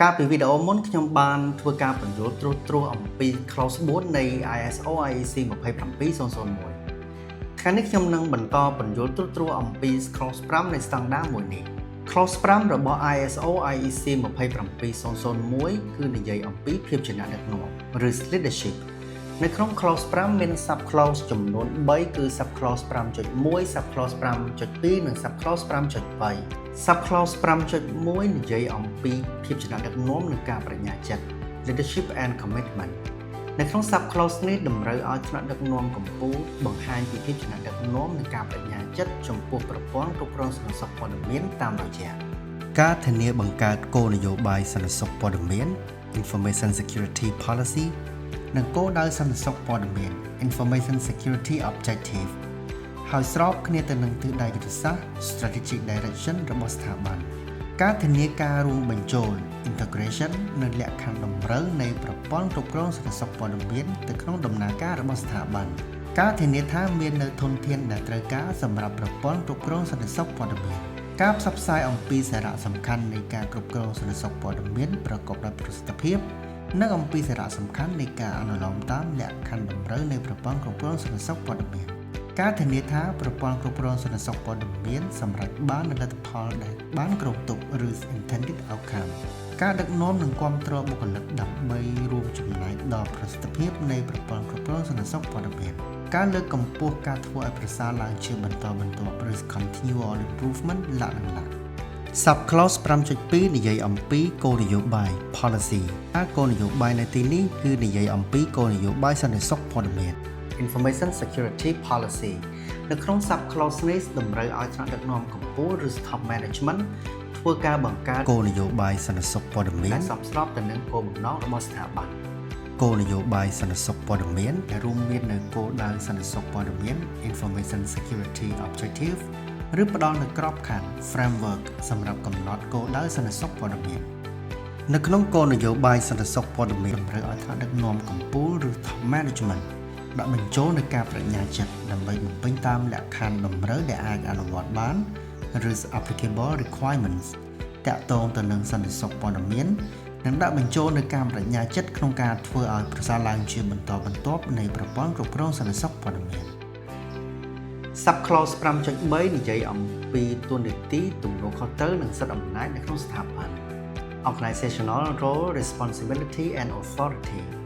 កាលពីវីដេអូមុនខ្ញុំបានធ្វើការពន្យល់ត្រួសត្រាសអំពី Clause 4នៃ ISO IEC 27001ថ្ងៃនេះខ្ញុំនឹងបន្តពន្យល់ត្រួសត្រាសអំពី Clause 5នៃស្តង់ដារមួយនេះ។ Clause 5របស់ ISO IEC 27001គឺនិយាយអំពីភាពជាអ្នកដឹកនាំឬ leadership។ នៅក្នុង clause 5មាន sub clause ចំនួន3គឺ sub clause 5.1 sub clause 5.2និង sub clause 5.3។ sub clause 5.1និយាយអំពីភាពជាអ្នកដឹកនាំនិងការបដិញ្ញាចិត្ត leadership and commitment។ នៅក្នុង sub clause នេះតម្រូវឲ្យថ្នាក់ដឹកនាំកម្ពុជាបង្ហាញពីភាពជាអ្នកដឹកនាំនិងការបដិញ្ញាចិត្តចំពោះប្រព័ន្ធគ្រប់គ្រងសន្តិសុខព័ត៌មានតាមរយៈការធានាបង្កើតគោលនយោបាយសន្តិសុខព័ត៌មាន Information Security Policy និងគោលដៅសន្តិសុខព័ត៌មាន Information Security Objective ហើយស្របគ្នាទៅនឹងទិសដៅយុទ្ធសាស្ត្រ Strategic Direction របស់ស្ថាប័នការធានាការរួមបញ្ចូល Integration និងលក្ខខណ្ឌតម្រូវនៃប្រព័ន្ធគ្រប់គ្រងសន្តិសុខព័ត៌មានទៅក្នុងដំណើរការរបស់ស្ថាប័នការធានាថាមាននៅធនធានដែលត្រូវការសម្រាប់ប្រព័ន្ធគ្រប់គ្រងសន្តិសុខព័ត៌មានការផ្សព្វផ្សាយអំពីសារៈសំខាន់នៃការគ្រប់គ្រងសន្តិសុខព័ត៌មានប្រកបដោយប្រសិទ្ធភាពនិងអំពីសារៈសំខាន់នៃការអនុលោមតាមលក្ខខណ្ឌតម្រូវនៃប្រព័ន្ធគ្រប់គ្រងសន្តិសុខព័ត៌មានការធានាថាប្រព័ន្ធគ្រប់គ្រងសន្តិសុខព័ត៌មានសម្រេចបាននូវលទ្ធផលដែលបានគ្រោងទុកឬ intended outcome ការដឹកនាំនិងគាំទ្របុគ្គលិកដើម្បីរួមចំណែកដល់ប្រសិទ្ធភាពនៃប្រព័ន្ធគ្រប់គ្រងសន្តិសុខព័ត៌មានការលើកកម្ពស់ការធ្វើឲ្យប្រសើរឡើងជាបន្តបន្ទាប់ឬ continual improvement លក្ខណៈ Sub clause 5.2និយាយអំពីគោលនយោបាយ policy ការគោលនយោបាយនៅទីនេះគឺនិយាយអំពីគោលនយោបាយសន្តិសុខព័ត៌មាន Information Security Policy។ នៅក្នុង sub clause នេះតម្រូវឲ្យថ្នាក់ដឹកនាំកម្ពុជាឬ top management ធ្វើការបង្កើតគោលនយោបាយសន្តិសុខព័ត៌មានដែលសមស្របទៅនឹងគោលបំណងរបស់ស្ថាប័នគោលនយោបាយសន្តិសុខព័ត៌មានដែលរួមមាននៅគោលដៅសន្តិសុខព័ត៌មាន Information Security Objective ឬផ្ដល់នូវក្របខ័ណ្ឌ framework សម្រាប់កំណត់គោលដៅសន្តិសុខព័ត៌មាននៅក្នុងគោលនយោបាយសន្តិសុខព័ត៌មានតម្រូវឲ្យថ្នាក់ដឹកនាំកម្ពុជាឬ top management ដាក់បញ្ចូលនូវការបដិញ្ញាចិត្តដើម្បីបំពេញតាមលក្ខខណ្ឌតម្រូវដែលអាចអនុវត្តបានឬ applicable requirements តាក់ទងទៅនឹងសន្តិសុខព័ត៌មាននិងដាក់បញ្ចូលនូវការបដិញ្ញាចិត្តក្នុងការធ្វើឲ្យប្រសើរឡើងជាបន្តបន្ទាប់នៃប្រព័ន្ធគ្រប់គ្រងសន្តិសុខព័ត៌មាន Sub clause 5.3និយាយអំពីតួនាទីទំនួលខុសត្រូវនិងសិទ្ធិអំណាចនៅក្នុងស្ថាប័ន Organizational Role, Responsibility and Authority។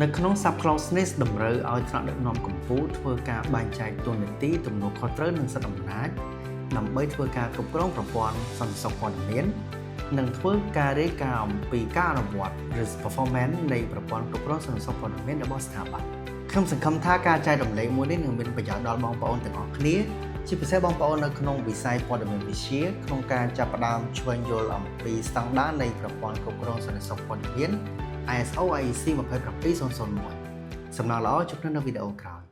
នៅក្នុង sub clause នេះតម្រូវឲ្យថ្នាក់ដឹកនាំកម្ពុជាធ្វើការបែងចែកតួនាទីទំនួលខុសត្រូវនិងសិទ្ធិអំណាចដើម្បីធ្វើការគ្រប់គ្រងប្រព័ន្ធសន្តិសុខព័ត៌មាននិងធ្វើការរាយការណ៍អំពីការអនុវត្តឬ performance នៃប្រព័ន្ធគ្រប់គ្រងសន្តិសុខព័ត៌មានរបស់ស្ថាប័នខ្ញុំសង្ឃឹមថាការចែករំលែកមួយនេះនឹងមានប្រយោជន៍ដល់បងប្អូនទាំងអស់គ្នាជាពិសេសបងប្អូននៅក្នុងវិស័យព័ត៌មានវិទ្យាក្នុងការចាប់ផ្ដើមស្វែងយល់អំពីស្តង់ដារនៃប្រព័ន្ធគ្រប់គ្រងសន្តិសុខព័ត៌មាន ISO IEC 27001សំណាងល្អជួបគ្នានៅវីដេអូក្រោយ។